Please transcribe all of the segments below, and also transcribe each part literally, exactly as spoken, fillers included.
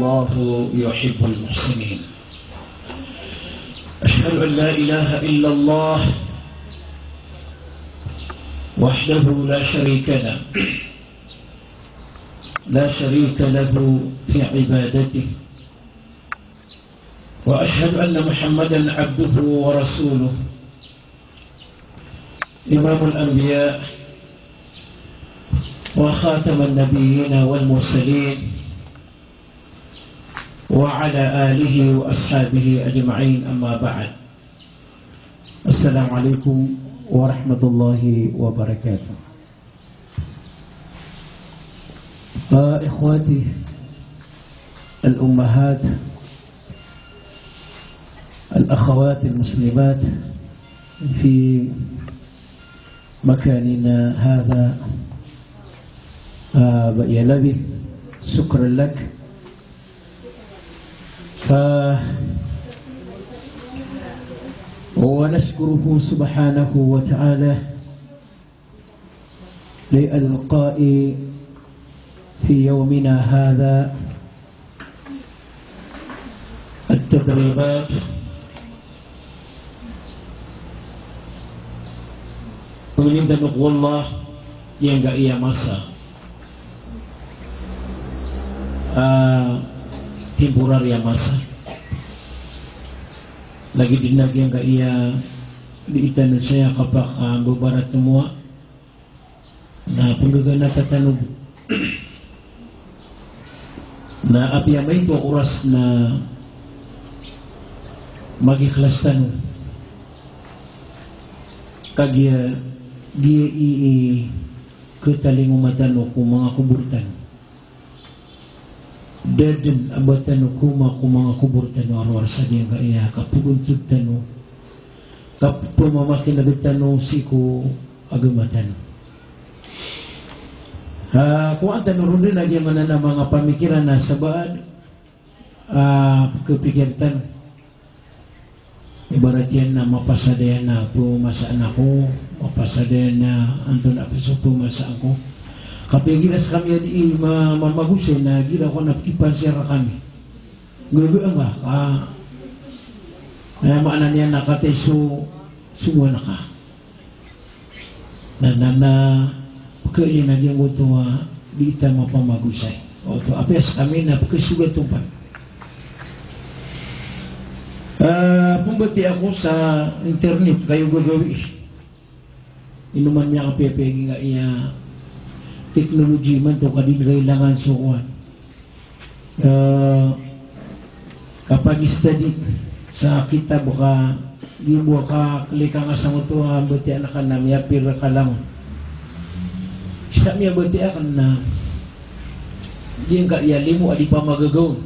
والله يحب المحسنين. أشهد أن لا إله إلا الله وحده لا شريك له، لا شريك له في عبادته، وأشهد أن محمدا عبده ورسوله، إمام الأنبياء وخاتم النبيين والمرسلين، وعلى آله وأصحابه أجمعين، أما بعد. السلام عليكم ورحمة الله وبركاته. آه، إخواتي الأمهات، الأخوات المسلمات في مكاننا هذا، آه، أبا يلبي، شكرا لك. ف-، ونشكره سبحانه وتعالى لإلقاء في يومنا هذا التدريبات. Pangnin tano ko Allah, giyangkaya masa, ah, temporary a masa. Lagid dn a giyangkaya dii tano saya kapakambabara tmowa na pnggaganata tano bo. Na apiya maito a oras na magikhlas tano. Kagiya, giya i, i khatalingoma tano ko manga kobor tano. Da dn a ba tano koma ko manga kobor tano a rowar sa giyangkaya kapogontod tano, kapphamakineg tano sii ko agama tano. Ah, kowaan tano ron dn a giyangkanan a manga pamikiran a sabaad, ah, pkhapikir tano. Ibarat iyan na mapasad iyan a phomasaan ako, mapasad iyan a antonaa pn so phomasaan ko. Kapiya igira skami a dii ma-, mamagosay na igira ko na pkipansiya rkami. Gagaga nga ka, aya maana niyan na kataya so, so sogoan ka. Na, na, na, pkhailay na giyangkoto a dii ta mapamagosay. Oto, apiya skami na pkhasogat on pn. Ah, pmbatiya ako sa internet, kayo gagawii. Ino man miyakapiyapiya giyangkaya technology imanto ka di kailangan so kowan. Eh, kapag-study sa kitab ka, di bo ka klikang a sangkoto a mbatiya akn na miyapir ka langon. Isa miyabatiya akn na giyangkaya limo a di pamagagaon.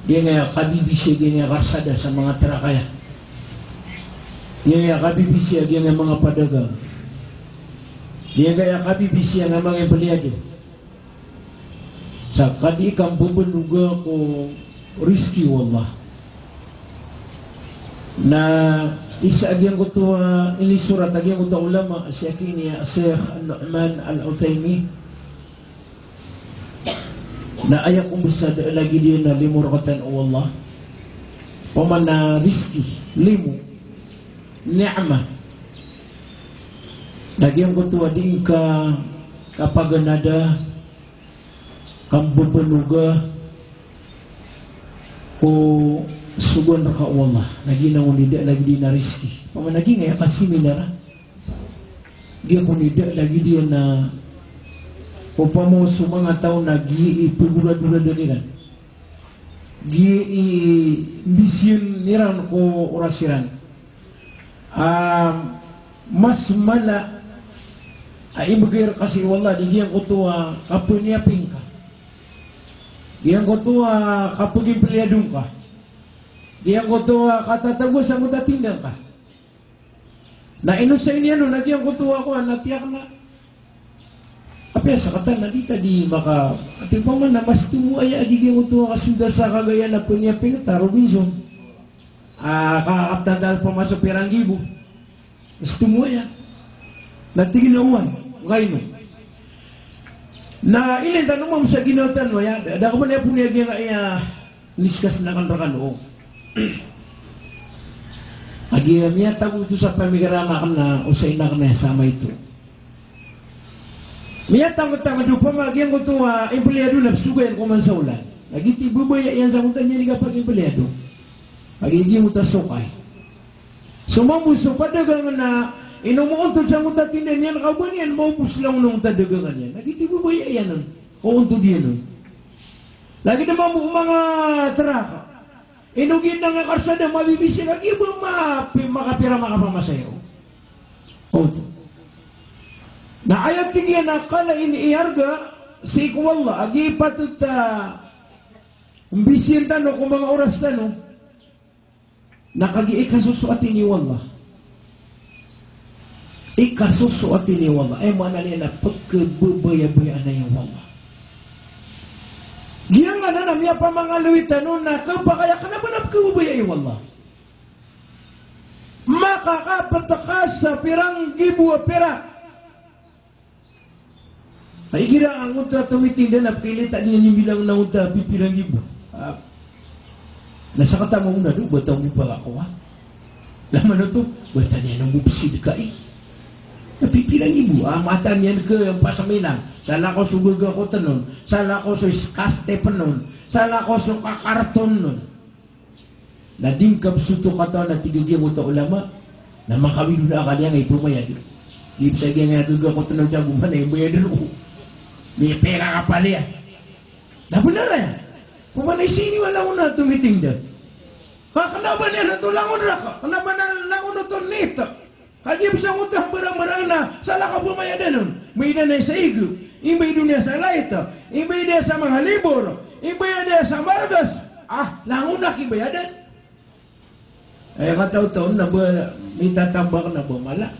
Giyangkaya kabibisi, giyangkaya karsada sa manga trakaya. Giyangkaya kabibisi, giyangkaya manga padagang. Giyangkaya kabibisi, giyangkaya manga empleyado. Sa kadi kambobonogn ko rizki o Allah. Na isa a giyangkoto a inisorat a giyangkoto a ulama, Sheikh ini, Sheikh Nu'man Al-Uthaymin. Na aya ko mbasa da lagid iyan a limo rktano o Allah. Opama na rizki, limo, ni'mah. Na giyangkoto a dii ngka kapaganada, kambobonogn ko sogoan rka o Allah. Na giyanan i da lagid iyan a rizki. Opama na giyangkaya kasiminar a, giya kon i da lagid iyan a, opama so manga taw na giya i pgoradorada iran. Giya i mbisiyan iran ko oras iran. Ah, mas mala a ibgay rka sii o Allah di giyangkoto a kapniyaping ka. Giyangkoto a kapgimpliyado ngka. Giyangkoto a katatagosan ko tinda ngka. Na ino sa ini ano, na giyangkoto a kowan na tiyak na. Apiya sakatan na di ta di maka, ati opama na mas tomo aya a giyangkoto a kasoda sa kagaya na pniyaping ta Robinson. Ah, kakaptan ta opama so pira nggibo. Mas tomo aya. Na tig iyan a oway, oway no. Na ilay tano mambo sa ginawa tano, aya, da, da ko ba niyan poniya giyangkaya, ah, discuss na kan rakano. Agi, ah, miyatago oto sa pamikiran akn na osayin akn aya sa maito. Miyatangtang oto pama giyangkoto a empleyado na psogayan ko man sa olan. Agi, tig o babay iyan sa ngoto a niyan i kapag-empleyado. Agi, giyangkoto a sokay. So mambo so padagangan na ino moontod sa ngoto a tinda niyan, ka o ba niyan maobos langon o ngoto a dagangan iyan. Agi, tig o babay iyan on, ka ontod iyan on. Lagid mambo o manga truck. Ino giyanan a karsada, mabibisi ka, agi ba ma-, pi-, makapira makapamasahiru. Oto. Na aya tig iyan a kala ini i arga sii ko Allah, agi patot a mbisian tano ko manga oras tano. Na kagiya ikasosoat ini o Allah. Ikasosoat ini o Allah. Aya maana niyan na pkhababayaan aya o Allah. Giyangkanan a miyapamangaloy tano na kapakay a kna ba na pkhababayai o Allah. Makakapet ka sa piranggibo a pera. Ay, igira angkoto a tomitinda na pkhailay ta niyan i bilang na onta pipira nggibo. Ah. Na sakataw mambo na do, bata o mipalakowa. Laman oto, bata niyan o mopsid kai. Na pipira nggibo, ah, mataan iyan ka, pasamilan. Salakaw so gagakoten on. Salakaw so iskastepen on. Salakaw so kakarton on. Na di ngka psoto katawan a tig a giyangkoto a ulama, na makawid o akal iyan a ipamayad. Di psa giyangkaya gagakoten on sa bo man a ibayad on. Mipira ka paliya. Na bnar aya. Ko man a isiniwa langon a tomitinda. Ka kna ba niyan oto langon raka, kna ba niyan langon oto nita. Kagiya bs angkoto a mbarangbarang na salakaw pamayadan on. Mbayadan iyan sa ig, imbayad on iyan sa light, imbayad iyan sa manga libor, imbayad iyan sa margas. Ah, langon a kibayadan. Aya kataw-taw na ba mitatambak na ba mala.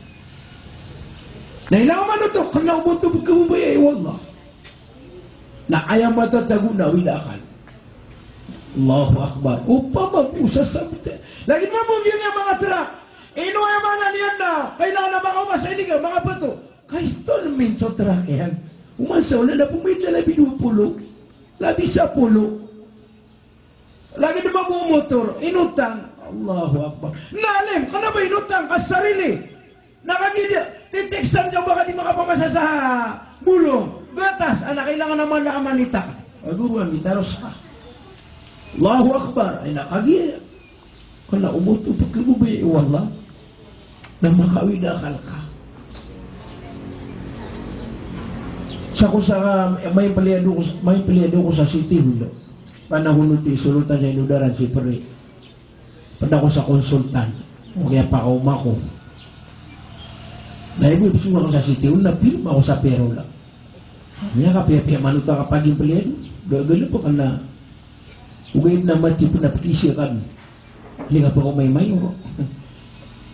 Na ilay mambo oto, kna o ba oto pkhababayai o Allah. Na aya matatago na awid a akal. Allahu Akbar. Opama bo sa sabot. Lagid mambo giyangkaya manga truck. Ino aya maana niyan na kailangan a makaoma sa iliga, makapato. Ka-installment so truck iyan. Oman sa olan na pmbayad na labi dowa polo. Labi sapolo. Lagid mambo o motor, inotang. Allahu Akbar. Na alim, kna ba inotang ka sarili. Na kagiya di, titiksan ka ba ka di makapamasa sa bolong. Gatas, a na kailangan a mala a manita ka. Ago ba mitaros ka. Allahu Akbar. Ay na kagiya. Kna o ba oto pkhababayai o Allah. Na makawid a akal ka. Sa ko sa, may empleyado ko, may empleyado ko sa City Hall. Panahon oto i solotan sa inodaran si Pere. Pd ako sa konsultan. O kiyapakaoma ko. Na ibo ipsong ako sa City Hall, na pirma ako sa payroll. Miyakapiyapiya man oto a kapag-empleyado. Gagalbk na. Ogaid na mati pn a pkhaisiya kami. Di ka pakaomay-omay o.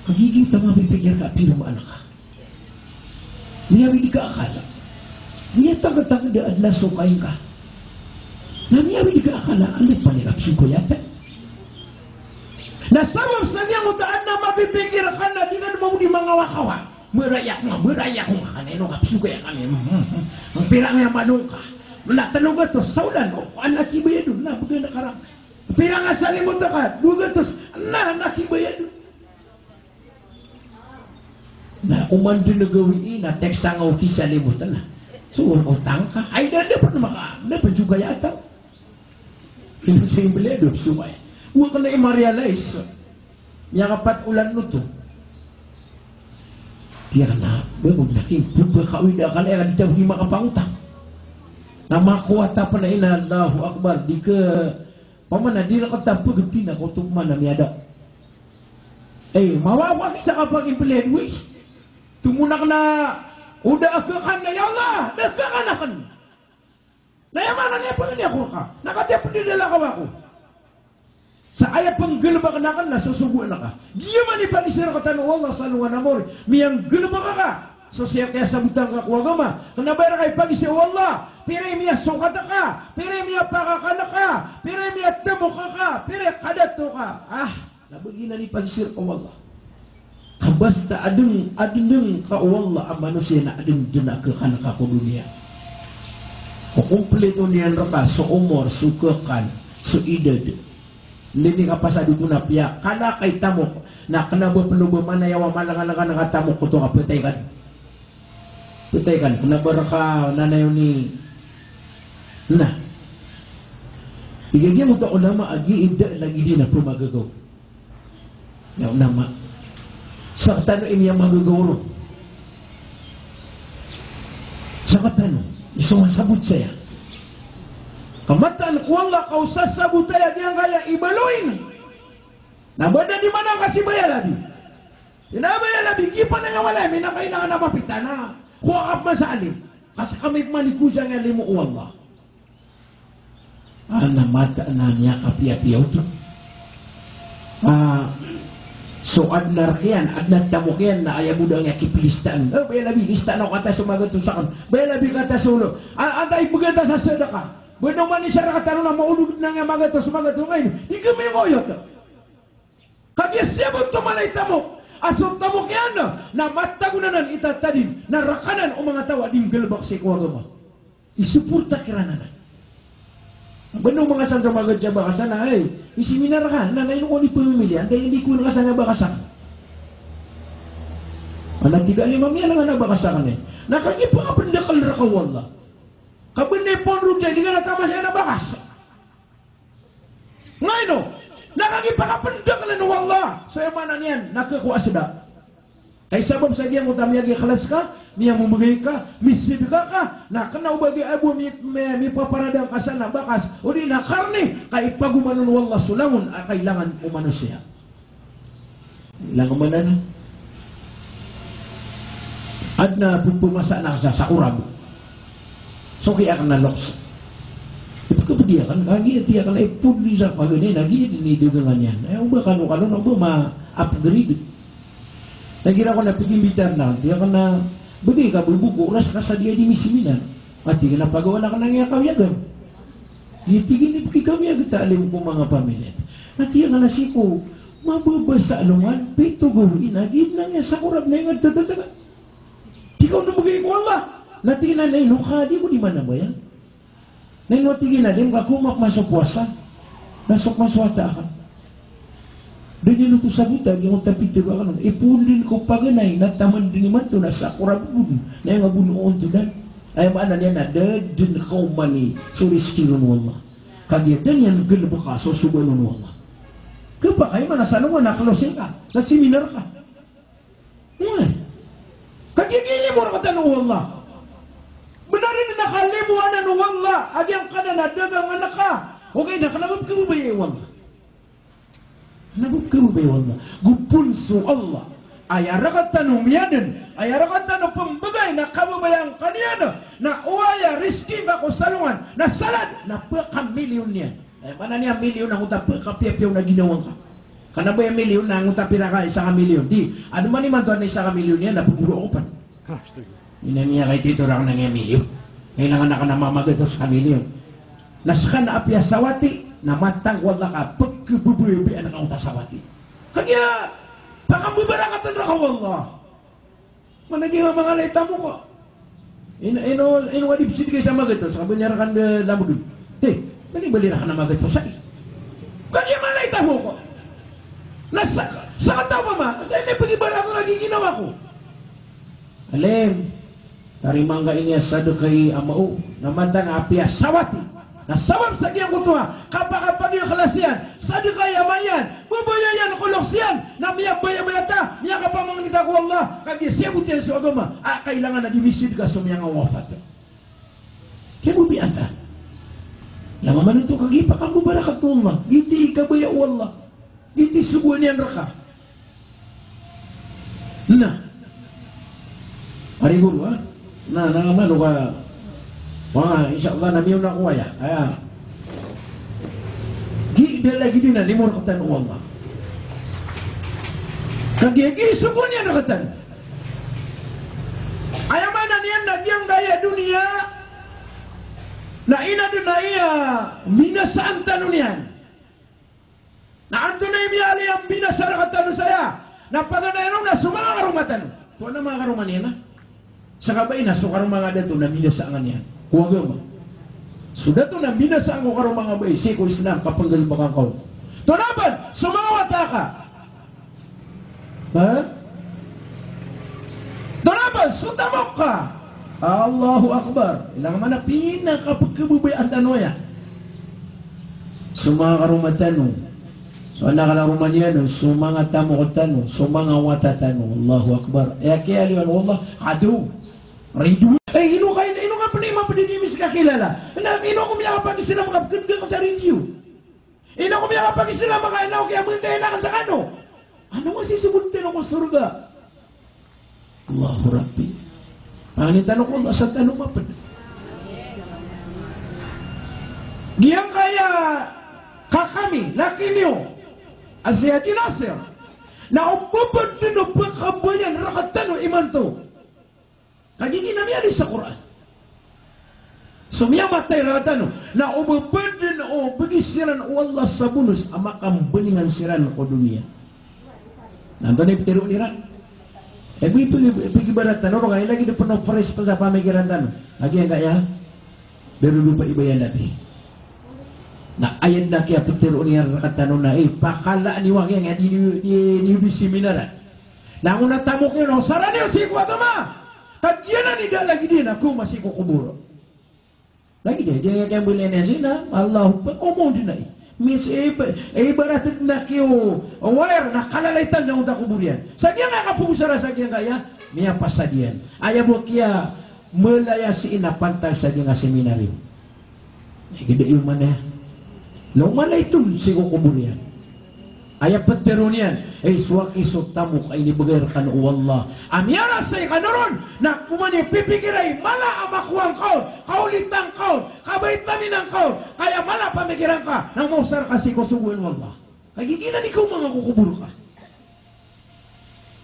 Kagiya giyoto a mapipikir ka a pirmaan ka. Miyawid ka akal. Miyatangkatangka a adn a sokay ka. Na miyawid ka akal a, anda pn i kapsokayatan. Na sabap sa giyangkoto a adn a mapipikir ka na di ka dn mambo di mangawakawa. Marayak nga, marayak nga, ka na ino kapsokay kami. Hmm, hmm, hmm. Pira nga mano ngka? Na tlo gatos sa olan, o, an a kibayad on, na bgan a karam. Pira nga salimot ka? Dowa gatos. Na, na kibayad on. Na oman dn a gawii na text nga o kisalimot na. So, otang ka. Ay, da, da pn maka, da pn sokayatan. Ino sa empleyado, sokay. Owa ka na i-realize. Miyakapat olan oto. Di ka na, ba, ba, na ki, ba, ba, kawid a akal iyan a di ta di makapangotang. Na makowa ta pn a ina, Allahu Akbar, di ka, pamana di rka ta pagti na koto pman a miyada. Eh, mawawa ki sa kapag-empleyado, wis. Tomo na kna, o da a kakan na, ya Allah, da a kakan akn. Na aya maana niyan pangni ako rka, na katii a pndadalakaw ako. Sa aya pnggalbkn akn na sosogoan ka. Giya man i pagisir rktano o Allah sa alongan a mawri. Miyanggalbk ka. So siya kiyasabota ngka ko agama. Kna ba rka ipagisir o Allah. Pira i miyasokat ka. Pira i miyapakakan ka. Pira i miyatamok ka. Pira i kadato ka. Ah. Na ba giyanan i pagisir ka o Allah. Ka basta adn, adn ka o Allah a manosiya na adn dn a kakan ka ko doniya. Ko komplito niyan rka so omor, so kekal, so idad. Lini ka pasad oto na piya, kala ka i tamok, na kena ba peno ba manayawa malangalangan ka tamok oto ka petay ka. Petay ka, kena ba rka nanayaw ni. Na. Tig a giyangkoto a ulama a giya i da lagid iyan a pemagagaw. Ya, nama. Saktano i miyamagagaw ron. Saktano i so masabot saya. Ka mataan ko Allah ka o sasabot aya giyangkaya i baloy na. Na ba da di manangka si Baya Labi. Na Baya Labi, giya panangawala, minakailangan a mapita na. Kowa ka pman sa alim. Ka ska mi pman i kozang i alim o Allah. Ana mata na miyakapiyapiya oto. Ah, so adn a rk iyan, adn a tamok iyan, na aya bo da niyan kiplistaan. Eh, Baya Labi, listaan ako kata so magatos aken. Baya Labi, kata so olo. A-, anda i bgan ta sa sadaka. Bano man i sa rk tano na maolog na niyan magatos, magatos ngayon. Di kami ngoyot. Kagiya siyabot ko mala i tamok a so tamok iyan na matago anan i tatadin na rakanan o manga taw a di nggalebek sii ko agama. Isuporta kiran anan. Bano manga san so magadja bakasan a, ay, misiminar ka, na ino ko di pemimili, anda i di ko nakasan a bakasan. Ana tig a lima miyan nga na bakasan ka na. Na kagiya pakapendakel rka o Allah. Ka bano i pondro di, di ka na tamasa iyan a bakas. Ngaino, na kagiya pakapendakelen o Allah, so aya maana niyan, na khakowa sa da. Kay sabap sa giyangkoto a miyagikhlas ka, miyamomogay ka, misadaka ka, na kena o ba giya bo mi-, mi-, mipaparadang ka san a bakas, odi na karni, ka ipagoman on o Allah so langon a kailangan o manosiya. Langoman anan. Adn a pepemasa na sa, sa korab. So kiya kena loks. Ipekepediya kan, kagiya tiya kena ipod di sa paganay, na giya dn i dagangan iyan. Ay, o ba kano-kano, na o ba ma-upgrade. Na igira ko na pegimbitar na, tiya kena, begi ka bo boko, oras ka sa di a di misiminar. Ati kena pagawa na kena ngiya kawiyagan. Giya tig iyan i pekikawiyag ta alim ko manga pamilya. Na tiya kena sii ko, mababa sa alongan, pito gawii na, giya dn a ngiya sa korab na inged tatatangan. Tig ka on o begay ko Allah. Na tig iyan a ino ka di ko di manabayang. Na ino tig iyan a di makakomak maso powasa. Na sok maso wata aken. Da niyan oto sabota, giyangkoto a pitharo aken on. Ipoon den ko paganay na taman den imanto na sa korab bo den. Na aya nga bo on ontodan. Aya maana niyan na da den kaomani so riski ron o Allah. Kagiya da niyan galebeka so sogoan on o Allah. Kapakay mana sa alongan na closing ka, na seminar ka. Oway. Kagiya giya limo rektano o Allah. Benar den a kalimo anan o Allah a giyangkanan a dagangan ka. Ogaid na kena ba pekhababaya o Allah. Kena ba pekhababaya o Allah. Go poon so Allah. Aya rektano miyaden, aya rektano pembegay na kababayaan ka niyan. Na o aya riski ngka ko salongan, na salad, na pekamilyon iyan. Aya maana niyan a milyon angkoto a pekapiyapiya on a ginawa ngka. Kena ba aya milyon na angkoto a pira ka isa ka milyon. Di, aden man imanto a isa ka milyon iyan na pegoro ako pn. Ina niyan ka ito, ito raken a ngiya milyon. Kailangan aken a mamagatos ka milyon. Na seka na apiya sawati, na matang ko Allah ka pekhababayaan ka angkoto a sawati. Kagiya pakambabarakaten reka o Allah. Mana giya manga lay tamok ko. Ino, ino, ino ka di pesidigay sa magatos, ka ba niyan rekan de lamegen. He, mani bali rekan a magatos ay. Kagiya manga lay tamok ko. Na sa, sa kataw mama, sa ini pagibaraton lagi ginawa ko. Alim, tarimaan ka ini a sadaka i ama o, na matang a apiya sawati. Na sabap sa giyangkoto a kapakapagiklas iyan, sadaka i ama iyan, babaya iyan ko loks iyan, na miyabayabaya ta, miyakapamangni ta ko Allah, kagiya siyabot iyan so agama a kailangan a di misidka so miyangawafat. Kiyabobiyaan ta. Langoman oto kagiya pakambabarakat o Allah, giyoto i kabaya o Allah. Giyoto i sogoan iyan reka. Na. Ari goro, ha? Na, na, mano ka. Wah, insha Allah, na miyaona ko aya. Aya. Giya da lagid iyan a limo rektano o Allah. Kagiya giya i sogoan iyan rektano. Aya maana niyan na giyangkaya doniya na ino den a aya minasaan tano niyan. Na antonaa i miyaaloy a mbinasa rektano saya? Na paganay ron na so manga karoma tano. So na manga karoma niyan na. Sa kabaya na so karoma nga dato na mbinasa nga niyan ko agama. So dato na binasaan ko karo manga bai sii ko Islam, kapnggalbka ngka on. Tonaban so manga wata ka. Ha? Tonaban so tamok ka. Allahu Akbar. Ilay man a pinakapkhababayaan tano aya. So manga karoma tano, so anak a karoma niyan, so manga tamok tano, so manga wata tano. Allahu Akbar. Aya kiyaaloy o Allah, adu. Ridu. Eh, ino ka, ino ka pn i mapd i di mi ska kilala? Na ino ko miyakapag-Islam ka pkhaadn ka sa radio? Ino ko miyakapag-Islam ka, ino ko kiyamantayan ka sa kano? Ano nga sisbot tano ko sorga? Allahu Rabbi. Pangnin tano ko Allah sa tano mapd. Giyangkaya kaka mi, laki niyo a si Haji Nasir, na o ba pd dn o pkhababayaan rktano imanto. Kagiya giyanan i miyaaloy sa Qur'an. So miyamatay rktano, na o ba pd dn o bgi siran o Allah sa bonus a makambalingan siran ko doniya. Na antonaa i ptharoon iran? Eh, bo i pag-, pag-ibarat tano, ka ilay lagid pn o fresh pn sa pamikiran tano. Kagiya giyangkaya darodopa i bayalati. Na aya dn a kiyaptharoon iyan rktano na, eh, pakalaan iyo a giyangkaya di, di, di, di seminar. Na aya tamok iyo na osara niyo sii ko agama. Kagiya giyanan i da lagid iyan a koma sii ko kobor. Lagid iyan, di aya kiyambaloy niyan sii na, Allahu Akbar, omon dn aya. Mis-, ib-, ibarat dn a kiyo wire na kalalayitan sa onta kobor iyan. Sa giyangkaya kapagosara sa giyangkaya, miyapasad iyan. Aya bo kiyamalaya sii na pantag sa giyangkaya seminaryo. Aya giyangkaya oman iyan. Na oman iyan oto sii ko kobor iyan. Aya ptharoon iyan, eh, so aki so tamok a inibgay rkano o Allah a miyarasay kano ron, na ko man iyo pipikira i mala a makowa ngka on, kaolita ngka on, kabaytamina ngka on, ka aya mala a pamikiran ka na maosar ka sii ko sogoan o Allah. Kagiya giyanan i kaoma ngka ko kobor ka.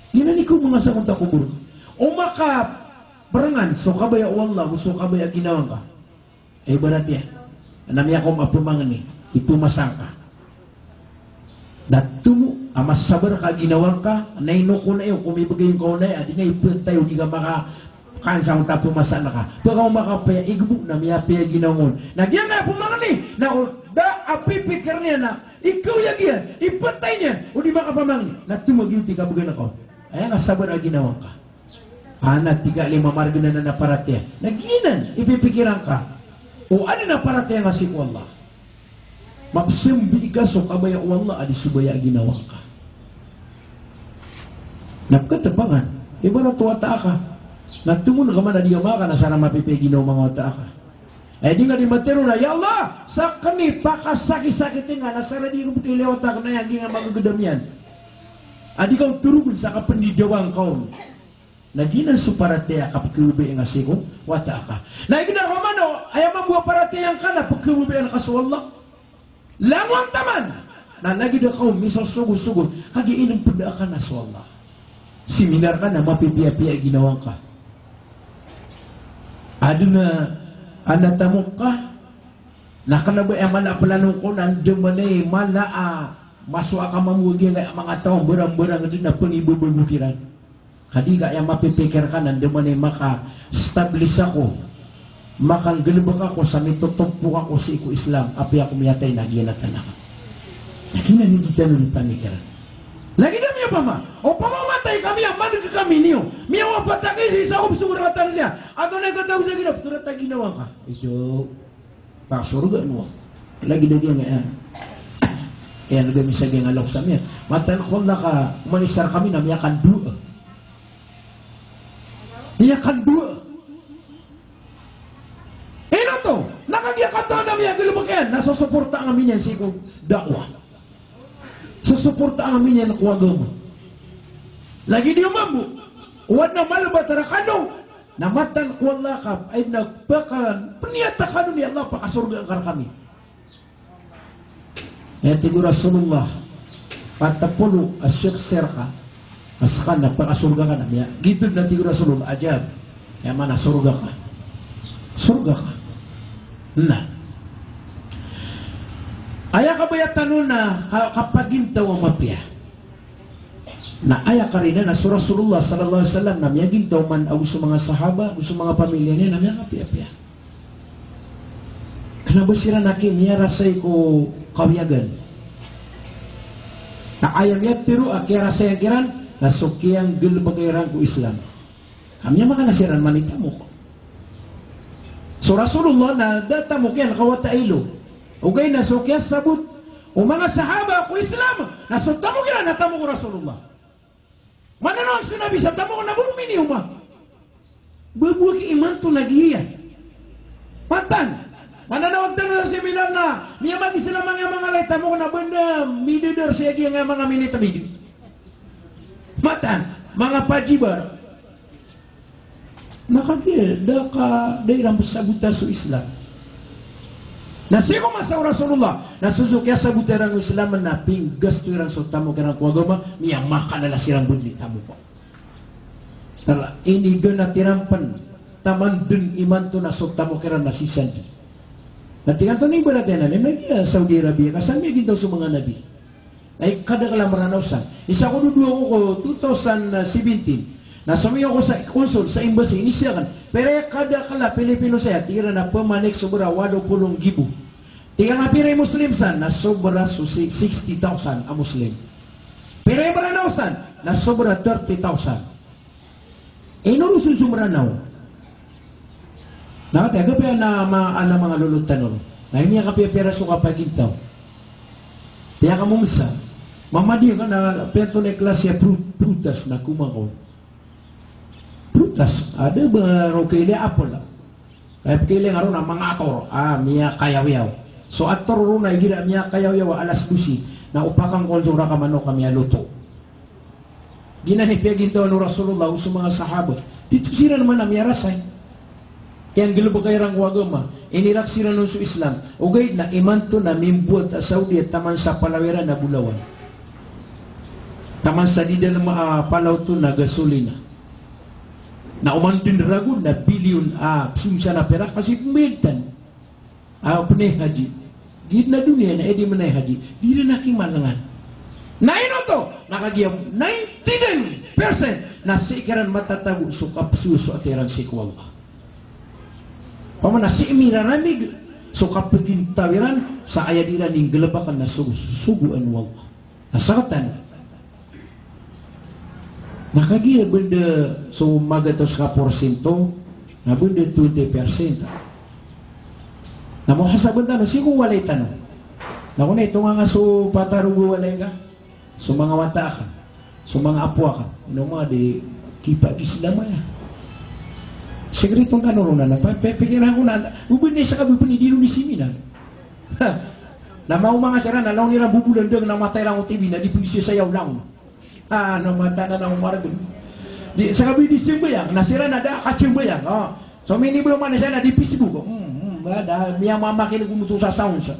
Giyanan i kaoma ngka sa onta kobor ka. O makabarengan so kabaya o Allah, o so kabaya a ginawa ngka. Ibarat iyan na miyakaoma a pamangni i pmasa ngka. Na tomo a masabar ka a ginawa ngka, na ino ko na iyo ko mibgay ngka on aya, a di na ipntay o di ka makakaan sa onta pmasa ngka. Pkaoma ka paya igbo na miyapiya a ginawa ngka on. Na giyangkaya pamangni na o da a pipikirn iyan na ikawiyag iyan, ipntay niyan o di makapamangni, na tomo a giyoto i kabgan ka on. Aya nga sabar a ginawa ngka. Ana tig a lima margn anan a paratiyaya. Na giyanan i pipikiran ka. O adn a paratiyaya nga sii ko Allah. Mapsambi ka so kabaya o Allah a di so baya a ginawa ngka. Na pkhatpangan. Ibarat o wata aka. Na tomo ngka man a di ka makakaan a sara mapipiya a ginawa o manga wata aka. Aya di nga di matero na, ya Allah, sakn i pakasakisakiti nga na sara di ko pkhailay o wata akn a giyangkaya magagdam iyan. A di ka on torogn sa kapndidawang ka on. Na giyanan so paratiyaya a kapkhababayaan ka sii ko wata aka. Na igira ka man o, aya mambo a paratiyaya ngka na pkhababayaan ka so Allah. Langowan taman. Na lagid a ka on misosogosogo, kagiya inmpd aka na so Allah. Seminar ka na mapipiyapiya i ginawa ngka. Adn a, adn a tamok ka, na kna ba aya mala a plano ngka on na andamanaya i mala a masowa ka mambo a giyangkaya manga taw a mbarangbarang dn a pngibabago kiran. Ka di ka aya mapipikir ka na andamanaya i maka-establish ako, makanggalbk ako sa mitotompok ako sii ko Islam, apiya ako miyatay na giyanan a tanak. Na giyanan i di tano di pamikiran. Lagid a miyapama, opama o matay kami a mandg kami niyo, miyawafat aki sii sa ko psogor a tansiya, antonaa i katago sa ginawa, pkharata a ginawa ngka. Ido. Pakasorga o Allah. Lagid a giyangkaya, aya lagid a misa giyangkaya a lokes ami a, mataan ko Allah ka oman i sar kami na miyakandoa. Miyakandoa. Ino oto, na kagiya katawan a miyagalbk iyan, na sosoportaan ami niyan sii ko da'wah. Sosoportaan ami niyan ko agama. Lagid iyo mambo o adn a malbat a rakano, na mataan ko Allah ka, ay na paka-, pniyata kano ni Allah, pakasorgaan ka rkami. Aya tig o Rasulullah, patpolo a siyek sii rka a ska na pakasorga ka na. Aya giyoto na tig o Rasulullah, ajab. Aya maana sorga ka. Sorga ka. Na aya kabaya tano na ka-, kapagintaw a mapiya. Na aya karina na so Rasulullah sallallahu alaihi wasallam na miyagintaw man ago so manga sahaba, ago so manga pamilya niyan na miyakapiyapiya. Na ba siran a ki miyarasay ko kawiyagan. Na aya miyatharo a kiyarasayan kiran na so kiyanggalebeka iran ko Islam. Ka miyamakala siran man i tamok. So Rasulullah na da tamok iyan ka wata a ilo. Ogaid na so kiyasabot o manga sahaba ko Islam na so tamok iran na tamok o Rasulullah. Mananawag so Nabi sa tamok na bo miniyoma. Ba bo aki imanto na giya. Mataan. Mananawag tano sa seminar na miyamag-Islam a manga, manga lay tamok na banda midadar sa giya nga manga minit a bidi. Mataan. Manga pajibar. Na kagiya da ka, da iran sabota so Islam. Na sii ko masa o Rasulullah na so, so kiyasabota iran o Islam na pinggasto iran so tamok iran ko agama, miyamakalala siran bo dn i tamok. Tala, iniganat iran pn taman dn imanto na so tamok iran na sisandi. Na tig antonaa i ibarat iyan na, na giya Saudi Arabia ka san miyagintaw so manga nabi. Na ikadakl a Mranaw san. Isa ko dodowa ko ko two thousand seventeen. Na somiyo ko sa consul sa embassy, inizaan akn. Pira i kadakl a Pilipino saya, tig iran na pmanik sobra walo polo nggibo. Tig iran a pira i Muslim san, na sobra so si-, sixty thousand a Muslim. Pira i Mranaw san, na sobra thirty thousand. Ino ron so Mranaw? Na katii a gapay ana ma-, ana manga lolot tano ron. Na aya miyakapiyapiya ran so kapagintaw. Piyakamomsa. Mamadi ka na piyanto na i klasi a pru-, prutas na komakaw. Prutas. A da ba ron kailay a apple. Kaya pkailay nga ron a manga ator a miyakayawiyaw. So ator ron na igira miyakayawiyaw a alas dose na opakan kon so raka manok a miyaloto. Giyanan i piyagintaw o Rasulullah o so manga sahaba. Di oto siran man a miyarasay. Kiyanggalebeka iran ko agama. Inirak siran on so Islam. Ogaid na imanto na mimbowat a Saudi a taman sa palaw iran na bolawan. Taman sa di dalem a palaw oto na gasolina. Na oman dn ragon na bilyon a pzomsa na pirak a sii pmbayad tano. A pnay haji. Giya dn a doniya na aya di mnay haji. Di iran aki malengan. Na ino oto? Na kagiya ninety-nine percent na sii kiran matatago so kapzosoat iran sii ko Allah. Opama na sii miraramig so kapagintaw iran sa aya di iran inggalabakan na so-, sogoan o Allah. Na sakatan. Na kagiya banda so magatos ka porsinto, na banda twenty percent. Na muhasaban tano, sii ko walay tano. Na kon itonga nga so patarog o walay nga, so manga wata akn, so manga apo akn. Ino ma di kipagislam aya. Sekreto tano ron na, pa-, pe-, pikiran ko na, o ba ini sa kababani di ron di seminar. Ha. Na maoma nga siran na langon iran bobolandang na matay iran ko T V na di pn di sisayaw langon. Ah, na mata na na omargen. Di, sa kabi di sembayang, na siran na da kasembayang. Oh. So mini bo man siran na di Facebook. Hmm, hmm, ba da, miyamamakin ko moto sa sound sa.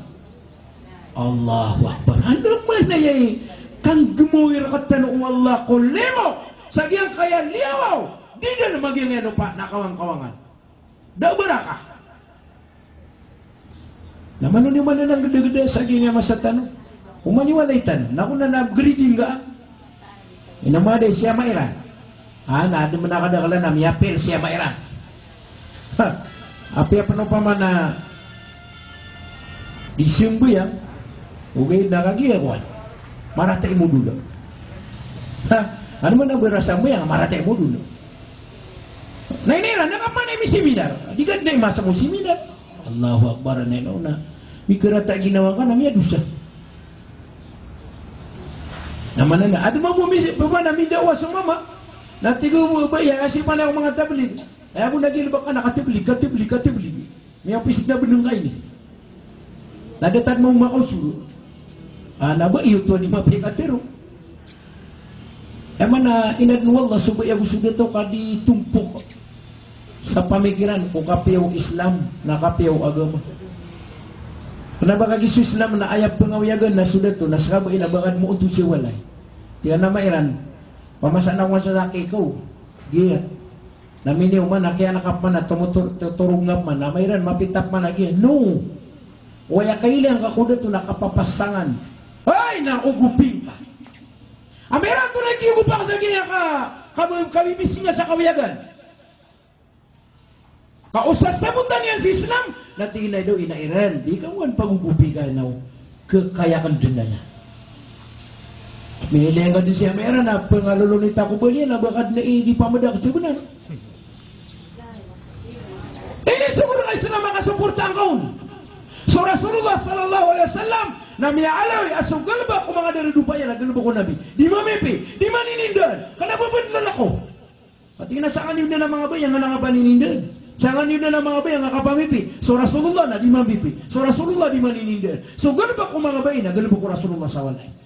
Allahu Akbar. Anda man na yay, kanggemowi rektano o Allah ko limo. Sa giyangkaya liyawaw. Di da na magiyangkaya lopa na kawangkawangan. Da baraka. Na mano niyo man na nggedageda sa giyangkaya masa tano. Oman i walay tano. Na kon na griding ka. Ino ma di siya mairan. Ah, na adn man a kadaklan a miyapir siya mairan. Ha. Apiya pn opama na di sembayang. Ogaid na kagiya kowan. Marata i modol. Ha. Ano man a berasa mo yang marata i modol. Na iniran, na kaman i misiminar. Di ka dn i masa mo siminar. Allahu Akbar, na ino na. Mikarata ginawa ka na miyadosa. Na mana na. Adn mambo misi, baba na mindawa so mama. Na tig o baba, iya, asi panay o manga tablig. Aya bo na gilbak ka na katablig, katablig, katablig. Miyapisik na bneng ka ini. Na da tano makaosor. Ah, na ba iyo to di mapikatero. Aya maana, inadn o Allah so ba iyago so dato ka di tompok sa pamikiran ko kapiya o Islam, na kapiya o agama. Kna ba kagiya so Islam na aya pngawiyagan na so dato, na ska ba ina ba ka dn moonto sa walay. Tig iyan a mairan, pamasa na ko sa laki ko. Giya. Na miniyoman a kiyanakap man a tomotor-, to-, torogngap man a mairan mapitap man a giya. No. Oway a kailangan ka ko dato na kapapasangan. Hay, na ogoping ka. A mairan to na kiyogopa ka sa giya ka, ka, kabibisinga sa kawiyagan. O sasabotan iyan so Islam, na tig iyan a ino, ina iran, di ka wan pagogopi ka ino, kekayaan den anan. Miyailay angka den si ama iran na pengalolonita ko bali iyan na ba ka den a di pamadak sa benar. Ini so Islam a makasoporta angka on. So Rasulullah sallallahu alaihi wasallam na miyaaloy a so galebek o manga darodopa iyan na galebek o Nabi. Di mamipi, di maninindaan, kena ba benar ako. Ati na sangani o da na manga bai a ngka na kapaninindan. Sangani o da na manga bai a ngka kapamipi. So Rasulullah na di mamipi. So Rasulullah di maninindaan. So galebek o manga bai na galebek o Rasulullah sallallahu alaihi wasallam.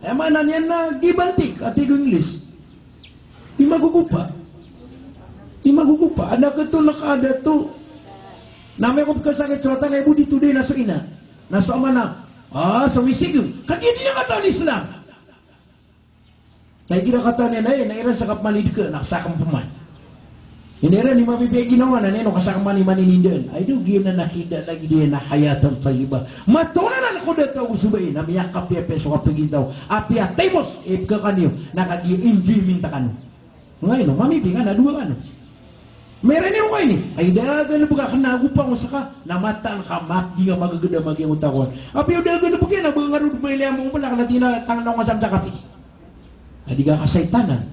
Aya maana niyan na give and take, ati ko English. Di magogopa. Di magogopa. Aden a katolak a dato. Na amay ko pekasakit so wata na ibo di todai na so ina. Na so ama na, ah, so misig. Kagiya di niyan katawan Islam. Na igira katawan iyan a, na iran sa kapmanideka, na sakam peman. Ina iran di mamipi a ginawa na, ino, kasakam man i maninindaan. Ay do, giyanan a kida lagid iyan a hayatan tayyibah. Matoon anan ko dato ago so bai, na miyakapiyapiya so kapagintaw. Apiya taymos, ipekakaniyo, na kagiya enjoyment kano. Nga ino, mamipi ka na dowa kano. Mera ini ro ka ini. Ay da galebek a kena ago pangosa ka, na mataan ka mak di nga magageda magiyangkoto a kowan. Apiya o da galebek iyan a ba nga rod mailay a mongpelak na tina tangan o nga samsakapi. A di ka kasaytanan.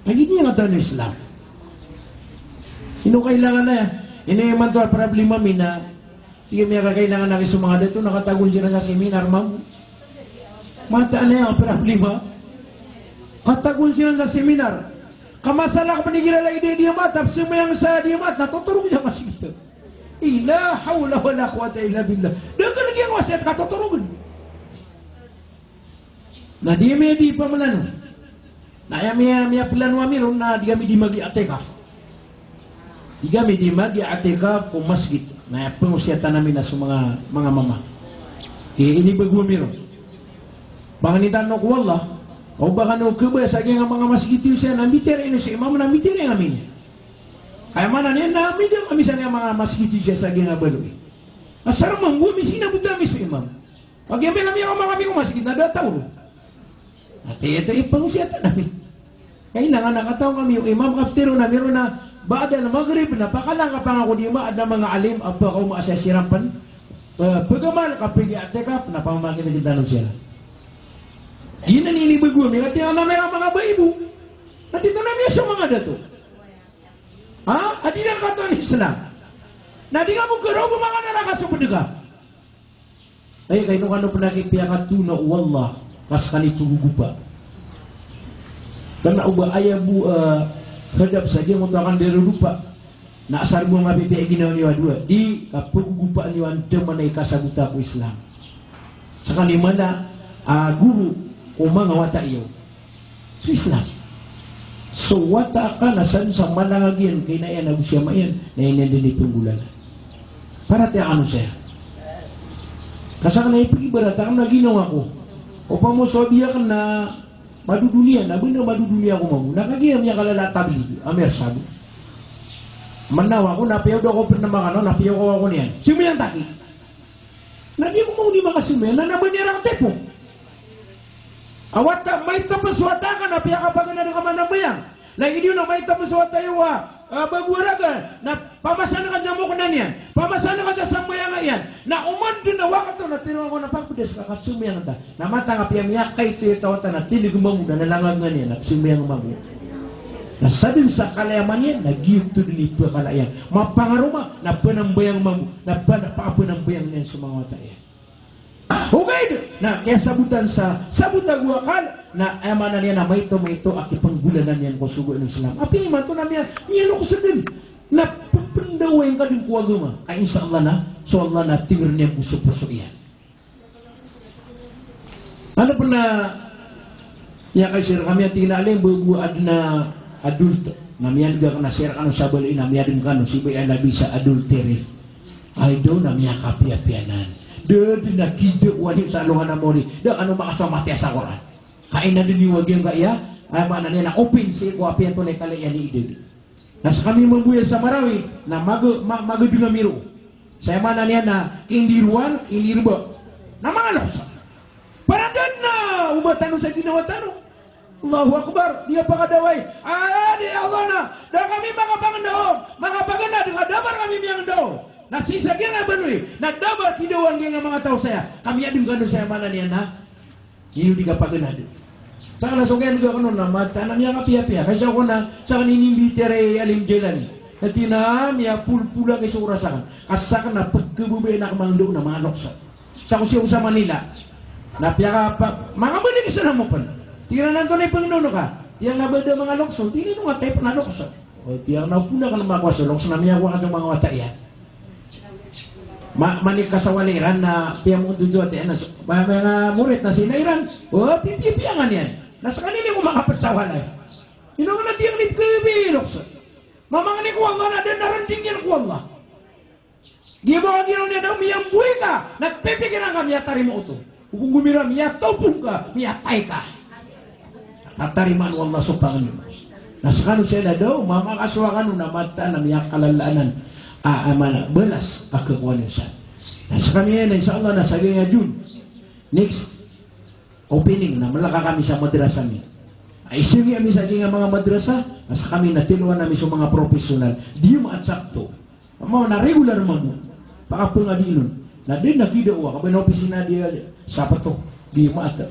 Lagid iyan a tano Islam. Ino kailangan aya? Ino imanto a problema mi na, tig ami a kakailangan aki so manga dato na katagoan siran sa seminar, mambo. Mataan aya a problema. Katagoan siran sa seminar. Ka masalah ka pen igira lagid i Diyamat, a pesambayang sa Diyamat, na totorog sa masgit. La hawla wala quwwata illa billah. Da ka lagid iyan wasiyat ka totorogen. Na di ami di pamelano. Na aya miya, miyaplano ami ron na di kami di mag-i'tikaf. Di kami di mag-i'tikaf ko masgit. Na aya pengosiyatan ami na so manga, manga mama. Di inibago ami ron. Ba ngka nitaan ko Allah, o ba kano kebaya sa giyangkai a manga masgit iyo siya na mbitiyarai niyo so imam na mbitiyarai ami niyan. Aya maana niyan na mbitiyarai ami sa giyangkai a manga masgit iyo siya sa giyangkai a baloy. Asar mambo ami sinabot ami so imam. Pag iyan pila miyaoma kami ko masgit na da taw ron. Ati, ito ipangosiyatan ami. Kailangan a kataw kami o imam, kaptero na miro na ba'dal maghrib na pakalangkap angka ko dima, aden a manga alim a pakaoma a siya siran pen, eh, pegamal ka pag-i'tikaf na pamamakinegen tano siran. Giyanan i inibago ami, kati a manga, manga baibo. Kati tano miya so manga dato. Ha? A di ran katawan Islam. Na di ka bo karaw bo manga naraka so pedega. Ay, kaino kano pen a kipiyakatona o Allah, ka sekaniyan i pegogopa. Kena o ba aya bo, eh, hadap sa giyangkoto a kandarodopa. Na asar bo a mapipiya i ginawa niyo a dowa. Di, kapegogopaan iyo andamanaya i kasabota ko Islam. Sekaniyan i mala a goro ko manga wata iyo. So Islam. So wata ka na san sa malangag iyan, kay ina iyan ago si ama iyan, na iniyan den i penggolalan. Paratiyaya kano saya. Ka saken na ipegibarat aken na ginawa ko. Opama so abi aken na madodoniya, na benda madodoniya ko mambo. Na kagiya miyakalala a tablig, a miyarsabo. Manaw ako, na piyaw da ko pen na makanaw, na piyaw ko ako niyan. Sembayang taki. Na di ko mambo di makasembayang, na nabaniyarang tipo. A wata, maito pen so wata ka na piyakapaganad ka manambayang. Lagid iyo na maito pen so wata iyo a, a, bago a raga, na pamasan ka sa moknan iyan, pamasan ka sa sambayang iyan. Na oman den a wakato na tiro ako na papedas ka kasembayang ta. Na matang a piyamiyakaito iyo ta wata na tineg mambo na nalangag nga niyan na pesembayang mambo. Na saden sa kalayaman iyan, na giyoto den i pekala iyan. Mapangaroma, na penambayang mambo, na pen-, pa-, penambayang niyan so manga wata iyan. Ogaid na kiyasabotan sa sabot ago akal, na aya maana niyan na maito-maito a kipenggolalan iyan ko sogo o Islam. Apiya imanto na miya, miyaloks den na pependawaing ka den ko agama. Ay, insha Allah na, so Allah na tingeren iyan ko so poso iyan. Ano pen a Miyakaisa rkami a tig iyan a, alim bo, bo aden a adult na miyadeg aken a sii rkano sa baloy na miyadem kano, sii bo i aya labi sa adultery. Ay daw na miyakapiyapiya anan. Da den a kidawani sa alongan a mori. Da kano makasowa matiya sa Qur'an. Ka ina den i wagi angkaya, aya maana niyan na open sii ko apiya antonaa i kala iyan i ideg. Na sekami mambo iyan sa Marawi, na mag-, ma-, magadeng ami roo. Sa aya maana niyan na kindiroan, kindirba. Na manga loks. Parangan na oba tano sa ginawa tano. Allahu Akbar, di a pakadawai. Aya di Allah na, da kami makapangendao, makapaganad, ka da bar kami miyangendao. Na sii sa giyangkaya baloy, na da bar kidawan giyangkaya manga taw saya. Kami adn kano saya, maana niyan na ino di kapaganad. Sakn na so kiyandog akn on na mataan a miyakapiyapiya. Ka isa ko na, sakn ini mbitiyarai Alim Jailani. Na tig iyan a miyapolpol aki so oras akn. Ka sakn na pkhababayaan akn mangendao na manga lokes. Sa ko siyaw sa Manila. Na piyaka-, pa-, manga balik sa namo pn. Tig iran, "Antonaa i pangndao ka?" Tig iyan a ba da manga lokes. Tig iyan a, "Ino nga type a lokes?" O, tig iyan a, "Opama ka na makowa so lokes na miyakowa ka so manga wata iyan." Ma-, manik ka sa walay iran na piyamoon to wata iyan na so, ma-, manga morit na sii na iran. O, pipiya-piya nga niyan. Na skaniyan ko makapd sa walay. Ino ka na tig iyan a di pkhababayai lokes. Mamangni ko Allah na da a rnding iyan ko Allah. Giya ba ka giraw niyan a miyamboy ka, na pipikiran ka, miyatarima oto. Ogo gomira, miyatopong ka, miyatay ka. Tatarimaan o Allah so pangni. Na skano saya na da o mamakasowa kano na mataan a miyakalalaan a, a, mana, balas a khakowa niyo san. Na skami iyan, insha Allah, na sa giyangkaya June. Next opening na mlaka kami sa madrasa mi. Ay, isngi ami sa giyangkaya manga madrasa, na skami na tiloan ami so manga professional. Di maat Sabto. Ama na regular mambo. Pakapngadiin on. Na di na kidawa, ka ba na opisina di a Sabto. Di maat.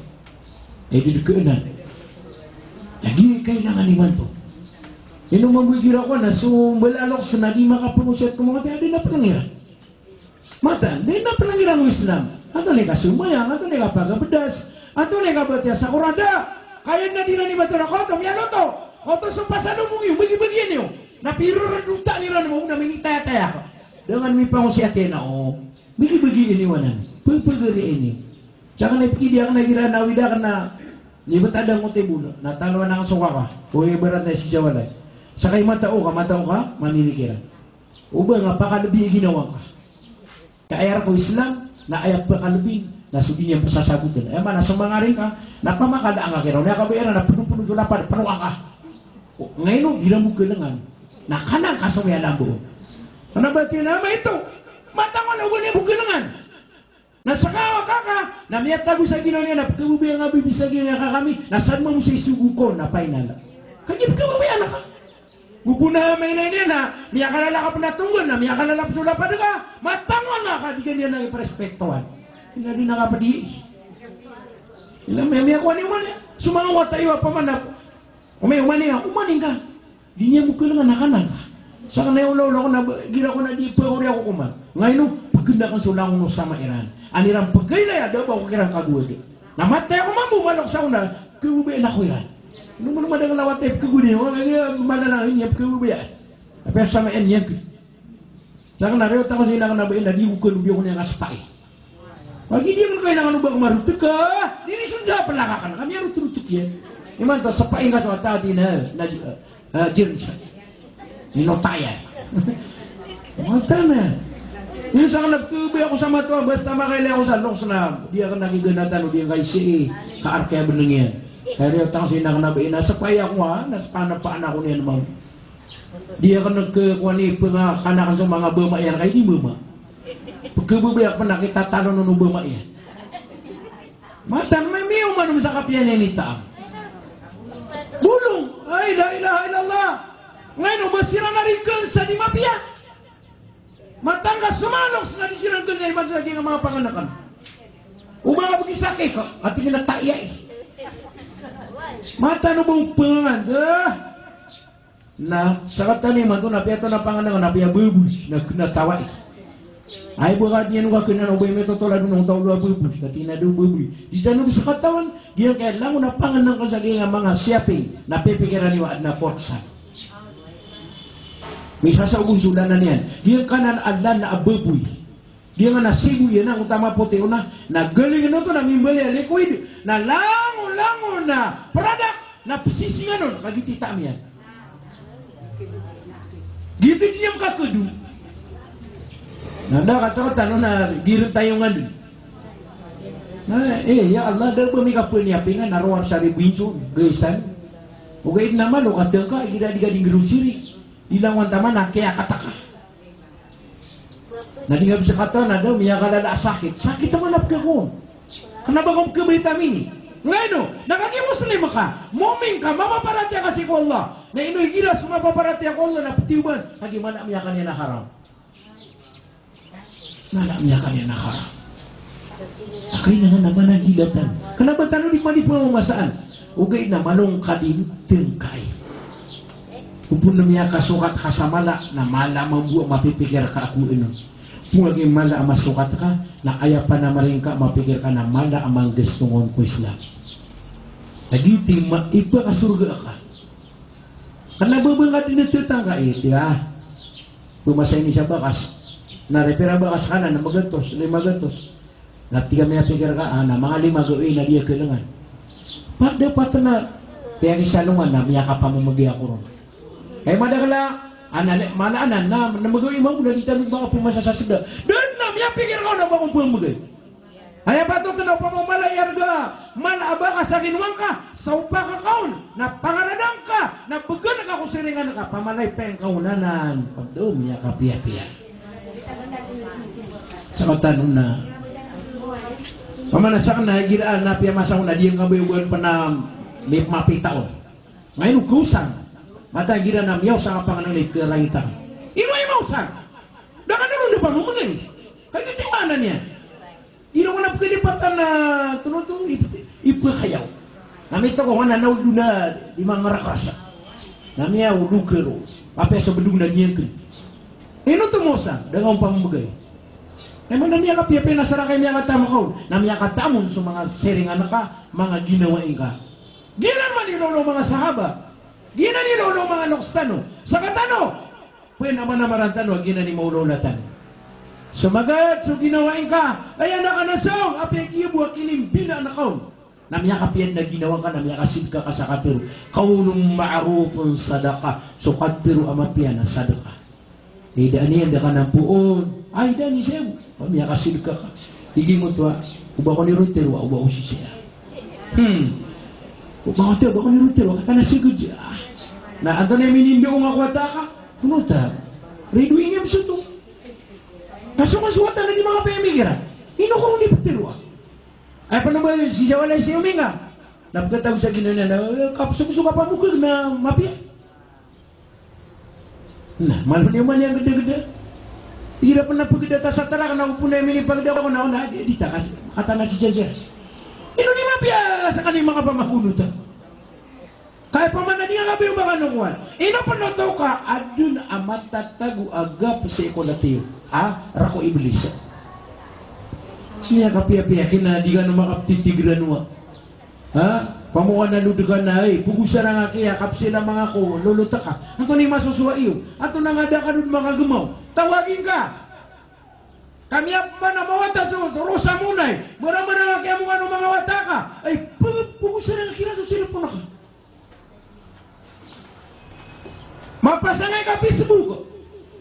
Eh, di dkhanan. Lagi kailangan imanto. Ino mambo igira ko na so mbala a lokes na di makapngosiyat ko manga tiya, di na pnangira. Mataan, di na pnangira o Islam. Antonaa i kasomayang, antonaa i kapagabdas, antonaa i kabatiya sa Qur'an, da. Kaya na di na ni matara koto, miyaloto. Koto so pasal o mong iyo, bagi-bagian iyo. Na pirorduta ni ran mo, na minitaya-taya ka. Dengan mipangosiyat iyan a, o, bagi-bagian iyo anan. Pagpagari ini. Tsaka na ipikidi akn a gira na wida akn na, ni betadang ko tibul. Na taloan akn so kaka. O, ibarat na si Jawalay. Saka i matao ka, matao ka, mamimikiran. O ba nga pakalbi i ginawa ngka. Ka aya rk o Islam, na aya pakalbi, na so di niyan pzasabotan. Aya maana so manga ring ka, na pamakala angka kiraw, na aya kabayaan na pno-pno so lapad, pno angka. O, ngaino, di ran bo khalangan. Na kanan ka so miyalambo. Kna ba tiyan a maito, mataan ko na o ba niyan bo khalangan. Na saka a kaka, na miyatago sa ginawa niyan, na pkhababayaan a bibisagi niyan ka kami, na sadn mambo sa isogo ko, na painala. Kagiya pkhababayaan ka. Go pn a maina niyan na, miyakalala ka pn a tonggon, na miyakalala pn so lapad ka, mataan ko na ka di ka niyan na iprespektowaan. Ina di na kapdi. Ina miya, miyakowa niyo man, so manga wata iyo a pamanap. Omay, omani ka, omani ka. Di niyan bo khalangan a kanan ka. Sakn na aya olaola ko na ba, gira ko na di pagori ako koman. Ngaino, paganda akn so langon o sama iran. An iran pagkailaya, da ba ako kiran kagowad. Na matay ako mambo, malok sa ona, khababayaan ako iran. Ino man madakl a wata i pkhagowad iyan, o, kaya mala na iyan pkhababayaan. Tapi a sama iyan iyan ki. Sakn na riyo tano sii na kna ba iyan na di ko khalubi ako niyan ka spy. Lagi di akn kailangan o ba ko marotk ka. Di ri so da plakakan. Kami a rotrotk iyan. Imanto spy ka so wata di na, na, eh, eh, James. Ino taya. Wata na. Ino sakn na pkhababayaan ako sa matoa, basta makailay ako sa lokes na di akn na kiganatan o di akn kaisii, ka ark aya bnng iyan. Kaya riyo tano sii na kna ba iyan na spy ako, ha, na spy na paan ako niyan, mam. Di akn khakowa ni pngakan akn so manga bama iyan, kay di bama. Pkhababayaan pn a kitatalonon o bama iyan. Mataan, may miyoman on sa kapiya niyan i taam. Bolong. Ay, la ilaha illallah. Ngaino ba siran a ringkn sa di mapiya? Mataan ka so manga lokes na di siran kn sa iman sa giyangkaya manga pangnngkn. O ba nga bgi sakit ka, a tig iyan a taya i. Mataan o ba o pngangan, da. Na, sakatano imanto na apiya oto na pangnngkn, na apiya baboy, na, na tawai. Ay, bo ka di niyan o kaknan o ba i mitotolad o taw a baboy, ka tig iyan a da o baboy. Di tano bo sakatawan, giyangkaya langon a pangnngkn sa giyangkaya manga siyaping, na pipikiran iyo a adn a forsa. Misasaw bo so lanan iyan. Giyangkanan a lanan a baboy. Giyangkanan a sibo iyan a, oto a mapoti on a, na galingn oto na mimbalay a liquid, na langon, langon a product, na psisingan on, ka giyoto i taam iyan. Giyoto i di niyan kakado. Na da katawan tano na giyangkaya tayongan. Na, eh, ya Allah, da ba mi kapn iyapingan, na rowar sa ribo inso, gaisan. Ogaid na malo, katngka, igira di ka di grocery. Di langon taman a kiyakataka. Na di nga bisa katawan a da o miyakalala a sakit. Sakit a manapkha ko. Kna ba ko pkhabayta mini. Nga ino, na kagiya Muslim ka, mu'min ka, mapaparatiyaya ka sii ko Allah. Na ino igira so mapaparatiyaya ko Allah na ptiyoban, kagiya mala a miyakaniyan a haram. Mala a miyakaniyan a haram. Akay na nga na managilatan. Kna ba tano di mani pamamasaan. Ogaid na malongkad i tngkai. Opama na miyakasokat ka sa mala, na mala mambo a mapipikir ka a ko ino. Opama lagid mala a masokat ka, na aya panamareng ka mapikir ka na mala a manggastong on ko Islam. Lagid i ma-, ipakasorga ka. Kna ba ba nga di na tangka, eh, di ba? Pmasa ini sa bakas. Na repera bakas ka na, na magatos, lima gatos. Na tig a miyapikir ka, ah, na manga lima gawii na di a kailangan. Pat dapat na, tiyan i salongan na miyakapamamagay ako ron. Kay madakl a, ana, le-, mala anan, na, na magawii mambo na di tano ba pmasa sa sda. Dan na miyapikir ka na ba ko pamamagay. Aya patot na opama o mala i arga, mala a bakas a ginawa ngka, sa opaka ka on, na pangaradang ka, na bgan ka ko siringan ka, pamala i pengka on anan, pd o miyakapiyapiya. Sa mata no na. Pamana sakn na igira na piyamasa on na di ngka ba iyogan pn a mipmapita on. Nga ino kosang. Mata igira na miyaosang a pangnngni ka langitan. Ino i maosang? Da ka na ron di pamamagay. Kay gioto i maana niyan. Ino ka na pkalipatan na tonoto, ip-, ipkayaw. Na mita ko nga na naodo na di mangarakasa. Na miyaodo karo. Apiya so bdong na giyangkn. Ino to maosang, da nga on pamamagay. Aya maana miyakapiyapiya na sarakay miyakataman ka on. Na miyakataman so manga siringan ka, manga ginawai ngka. Giyanan man i lolo o manga sahaba. Giyanan i lolo o manga loks tano. Sakatano. Pn a manamaran tano a giyanan i maolaola tano. So magad so ginawai ngka, aya na ka na song, apiya giya bo a kinimbinaan ka on. Na miyakapiya dn a ginawa ngka, na miyakasidka ka sa katharo. Qawlun ma'rufun sadaqah. So katharo a mapiya na sadaqah. Ay, da niyan da ka na poon. Ay, da ni sebo. Ba miyakasidka ka. Tig iyan oto a, o ba ko nirotero, o ba ko sisaya. Hmm. O ba ko nirotero, o ba ko nirotero, ka na sigod. Na antonaa i minindao nga ko wata ka? Kunota. Rido ingem soto. Kaso nga so wata na di makapemikiran. Ino ko ron di ptero a? Ay, pano ba si Jawalay si Ominga? Na pkatago sa ginawa niyan, eh, kapsokso ka pamokg na mapiya. Na, mala niyo man iyan gdagda. Igira pn a pgda ta sa trak na opama na minipagda ko na, na, di, di ta kas-, kata na si Jaja. Ino di mapiya skaniyan i manga pamagonot a. Kay pamana di nga kabiyo makanon kowan. Ino pn oto ka adn a matatago a gap sii ko lati iyo. A, rk o Iblis. Miyakapiyapiya kna di kano makaptitig ranowa. Ha? Pamokan a lod ka na, ay, pogosara nga kiya, kapsila manga ko, lolot ka. Antonaa i masosowa iyo? Antonaa nga da ka dod makagmaw? Tawagin ka. Kami a pman a mawata so, so rosa mo na, eh. Mara-mara nga kiya mo kano manga wata ka. Ay, pog-, pogosara nga kiya so cellphone ka. Mapasang ka i Facebook.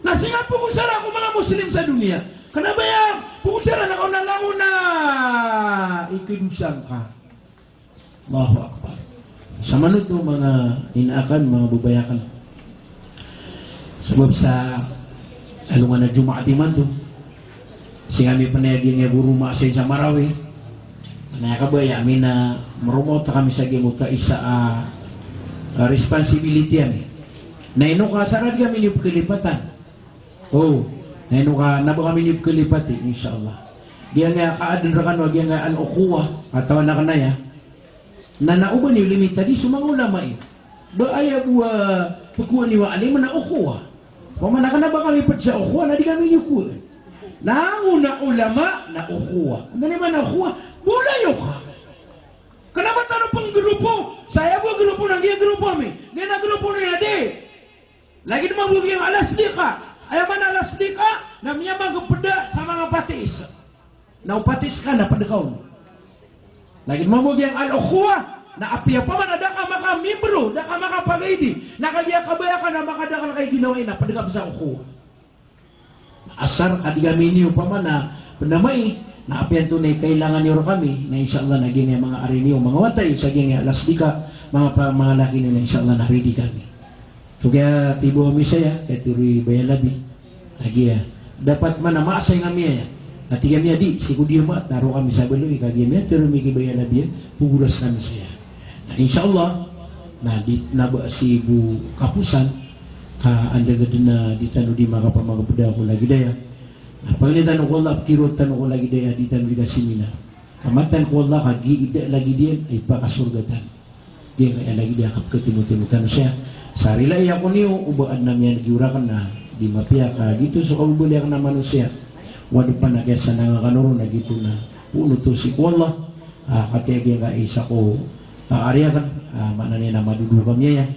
Na sii nga pogosara ko manga Muslim sa doniya. Kna ba aya pogosara na kaon a langon a ikadosa ngka. Allahu Akbar. Samanoto manga ina akn, manga babay akn. Sabap sa alongan a Jumaat imanto. Sii kami pn a giyangkaya goro maasay sa Marawi. Na aya kabaya ami na mromoto kami sa giyangkoto a isa a, a responsibility ami. Na ino ka sa rk di kami niyo pkalipatan. O, na ino ka na ba kami niyo pkalipati, insha Allah. Giyangkaya kaadn rkano, giyangkaya al-ukhuwah, katawan akn aya. Na, na oba niyo limitadi so manga ulama iyo. Ba aya bo a pkowaan iyo a alim na ukhuwah. Pamana kna ba kami pd sa ukhuwah, na di kami niyo kowaan. Na ango na ulama, na ukhuwah. Antonaa i maana ukhuwah? Bolayoka. Kna ba tano pnggrupo. Sa aya bo a grupo na giya grupo ami. Giya na grupo niyo na di. Lagid mambo giyangkai al-asdiqa. Aya maana al-asdiqa, na miyamagpda sa manga patis. Na o patis ka na pd ka on. Lagid mambo giyangkai al-ukhuwah, na apiya pman a da ka makamembro, da ka makapagaidi, na kagiya kabaya ka na makadakl ka i ginawai na pd ka pn sa ukhuwah. Asar ka di kami niyo pamana pnamai, na apiya antonaa i kailangan iyo rkami, na insha Allah na giyangkai manga ari niyo, manga wata iyo, sa giyangkai al-asdiqa, manga pa-, manga laki niyo, na insha Allah na ready kami. So kaya tibo ami saya, kaya tiro i Baya Labi. Lagi ya. Dapat mana maasay ngami aya. Ati kami a di, sii ko Diyamaat, na roo kami sa baloy, ka giya miyatharo mi ki Baya Nabiya, pogoras kami saya. Na insha Allah, na di, na ba sii bo kaposan, ka anda gad na di tano di makapamagapda ko lagid aya. Na pangni tano ko Allah, pkirot tano ko lagid aya, di tano di kasimina. Ka mataan ko Allah, ka giya lagid iyan, ay pakasorga tano. Giyangkaya lagid a kapkhatimotimo tano saya. Sa rila iyan ko niyo, o ba adn a miyan'g iyo rakn na di mapiya ka giyoto so kababaloy akn a manosiya. Wad pn a kiyasanang akn ron na giyoto na poon oto sii ko Allah. Ah, katii giyangkaya isa ko, ah, ari akn, ah, maana niyan na madodo kami aya.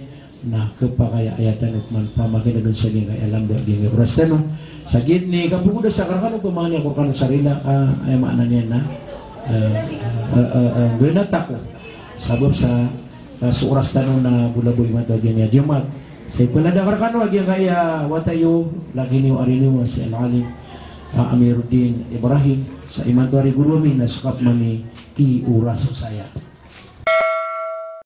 Na khapakay a aya tano pman pamakinegn sa giyangkaya lamba giyangkaya oras tano. Sa giya i kapogodas akn rkano, pamangni ako rkano sa rila, ah, aya maana niyan na, eh, eh, eh, eh, gana tako. Sabap sa, ah, so oras tano na bo labaw imanto a giyangkaya Diyamaat. Sa ipalad akn rkano a giyangkaya wata iyo, laki niyo, ari niyo, a si Al-Alim, ah, Amiruddin Ibrahim, sa imanto a ari goro ami na so kapman i oras saya.